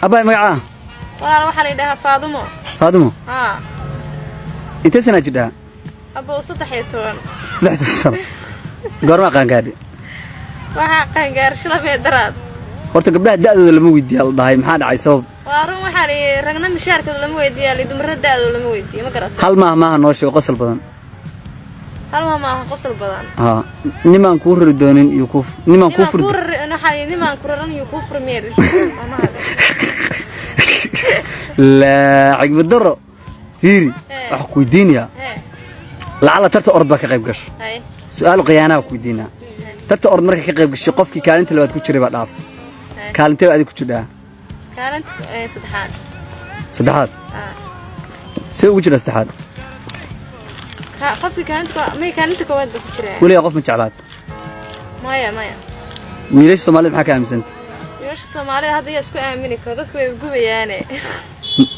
Abbaay, magacaa? Walaal, waxaa la yidhahaa Faadumo. Faadumo? Haa. Intee sanaa jidhaa? Abow, 13. 13 sano. Goormaa qaangaadhi? Waxaa qaangaar shalay daraad. Horta gabdhaha da'dooda lama weydiiya la dhahay, maxaa dhacay sabab? Waa run, waxaa la yidhi ragna mishaarkooda lama weydiiya li, dumarna da'dooda lama weydiiyo, ma garata? Hal maaha maaha noo sheego qosol badan. Hal maa maaha qosol badan? Haa, nimaan kuu rari doonin iyo kuu nimaan kuu nimaan furi kuu rari, waxaa la yidhi nimaan ku raran iyo kuu furmeed. Laa, xigmad daro, fiiri. Waxaan ku weydiinayaa, lacala tarta orod baa ka qayb gasho. Su-aal khiyaanaha ku weydiinaa. Tarta orod marka ka qayb gashay, qofkii kaalinta labaad ku jiray baa dhaaftay. Kaalintee baa adig ku jidhaa? Kaalinta saddexaad. Saddexaad? Haa. See ugu jidhaa saddexaad? Qofkii kaalinta may, kaalinta koowaad baa ku jiraa. Weligaa qof ma jeclaad? Maya, maya. Wiilasha Soomaalida maxaa ka aaminsanta? Wiilasha Soomaalida hadda yaa isku aamini karo? Dadku way gubayaane.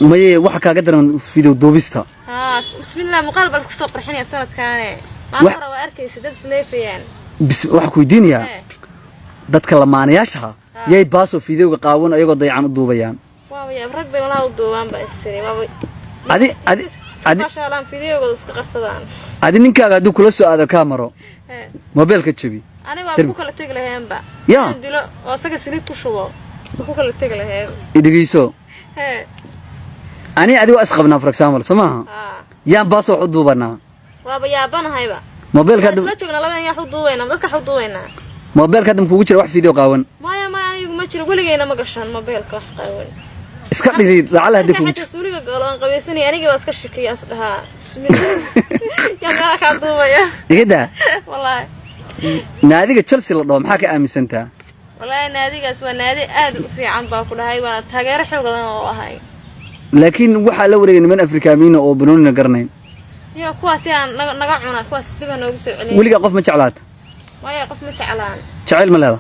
Maye, waxa kaaga daran video duubista. Haa, bismillah, muuqaal baa laska soo qurxinaya sanadkaane. Maalin hore waa arkaysa dad isleefayaan. Bis, waxaan ku weydiinayaa, dadka lamaanayaashaha yay baasoo videoga qaawan ayagoo dayacan u duubayaan? Waaba yaab, rag bay walaha u duubaan ba isiri waaba. Adi adi adi Maashaalaan, videogooda iska qarsadaan. Adi ninkaaga hadduu kula soo aado kaamaro, mobeelka jabi. Aniga waa ku kala tegi laheenba. Ya. Inaan dilo oo isaga saliid ku shubo waa ku kala tegi laheen. Idhegeyso. Ani adi waa isqabnaa, for example, soo maaha? Haa. Yaan baasoo wax u duubanaa? Waaba yaabanahayba. Mobeelka hadda Isla joogna labadan, yaa wax u duubaynaa? Dadka wax u duubaynaa? Mobeelka hadda kugu jira wax video qaawan? Maya, maya, anigu ma jiro, weligeyna ma gashan mobeelka wax qaawan. Iska dhigid lacala haddii kugu Markaan jiro. Xataa suuliga galo aan qabaysanaya, anigii waa iska shakiya, is dhahaa, bismillah, yaa meelaha kaa duubaya? Iga daa. Wallaahi. Naadiga Chelsea la dhaho maxaa ka aaminsantaa? Wallaahi, naadigaas waa naadi aad u fiican baa ku dhahay, waana taageero xoog badan oo ahay. Laakiin waxaa la wareegay niman Afrikaamiina oo banoonina garanayn. Iyo kuwaas yaan naga cuna, kuwaas dib ha noogu soo celiya. Weligaa qof ma jeclaata? Maya, qof ma jeclaan. Jacayl ma leeda?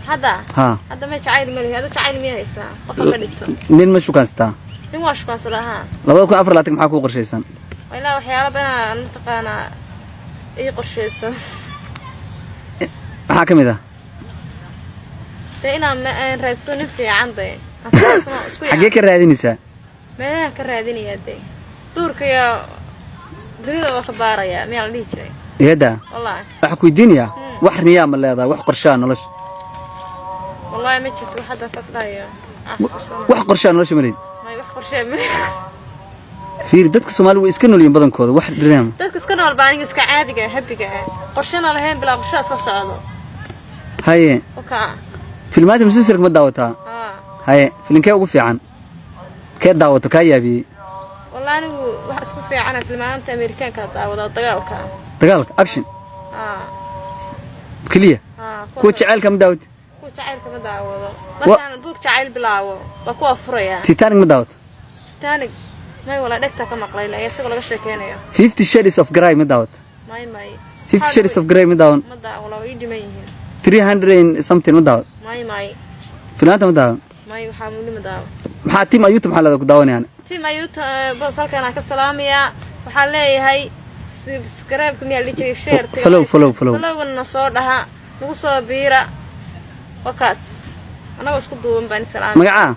Hadda? Haa. Hadda ma jacayl ma lihi. Hadda jacayl miya haysaa? Qofa ka dhigto. Nin ma shukaansataa? Nin waa shukaansadaa, haa. 2024 maxaa kuu qorshaysan? Ilaa waxyaalo badan mataqaanaa ii qorshaysan. Maxaa ka mid ah? Dee inaan aan raadsado nin fiican dee. Aan isku Xaggee ka raadinaysaa? Meelahan ka raadinayaa dee, duurka iyo dunida waa ka baarayaa, miyaa la dhihi jiray? Iyada. Wallaahi. Waxaa ku weydiinayaa, wax riyaa ma leedahay, wax qorshaa nolosha? Wallaahi ma jirto wax hadda saas dhahayo aan xasuusano. Wax qorshaa nolosha ma leed? May, wax qorshee ma. Fiiri, dadka Soomaaliya way iska noolyihiin badankooda, wax dream. Dadka iska nool baa aniga iska caadiga ah, habiga ah, qorshena lahayn, bilaa qorshe iska socdo. Oka. Filmaanta musalsalka ma daawataa? Haa. Haye, filinkee ugu fiican kee daawato kaa yaabiyey? Wallaahi anigu wax isku fiicana filmaanta Amerikaanka daawada oo dagaalka. Dagaalka, action? Haa. Keliya? Haa. Kuwa jacaylka ma daawat? Kuwa jacaylka ma daawado. Markaan buug jacayl bilaabo waa kuwa furaya. Titanic ma daawato? Titanic may, walaa dhegta ka maqlay la isagoo laga sheekeynayo. Fifty Shades of Grey ma daawato? May, may. Fifty Shades of Grey ma daawan? Ma daawalo, waa ii dhiman yihiin. 300 and something ma daawat? May, may. Filmaanta ma daawan? May, waxaa muli ma daawo. Maxaa team Ayuuta, maxaa leeda ku daawanayaan? Team Ayuuta boos halkaan aan ka salaamayaa. Waxaan leeyahay subscribe-ka miyaa la dhihi jiray, share? Follow, follow, follow. Followgana soo dhaha, nagu soo biira, wakaas, annagoo isku duuban baan salaamay. Magacaa?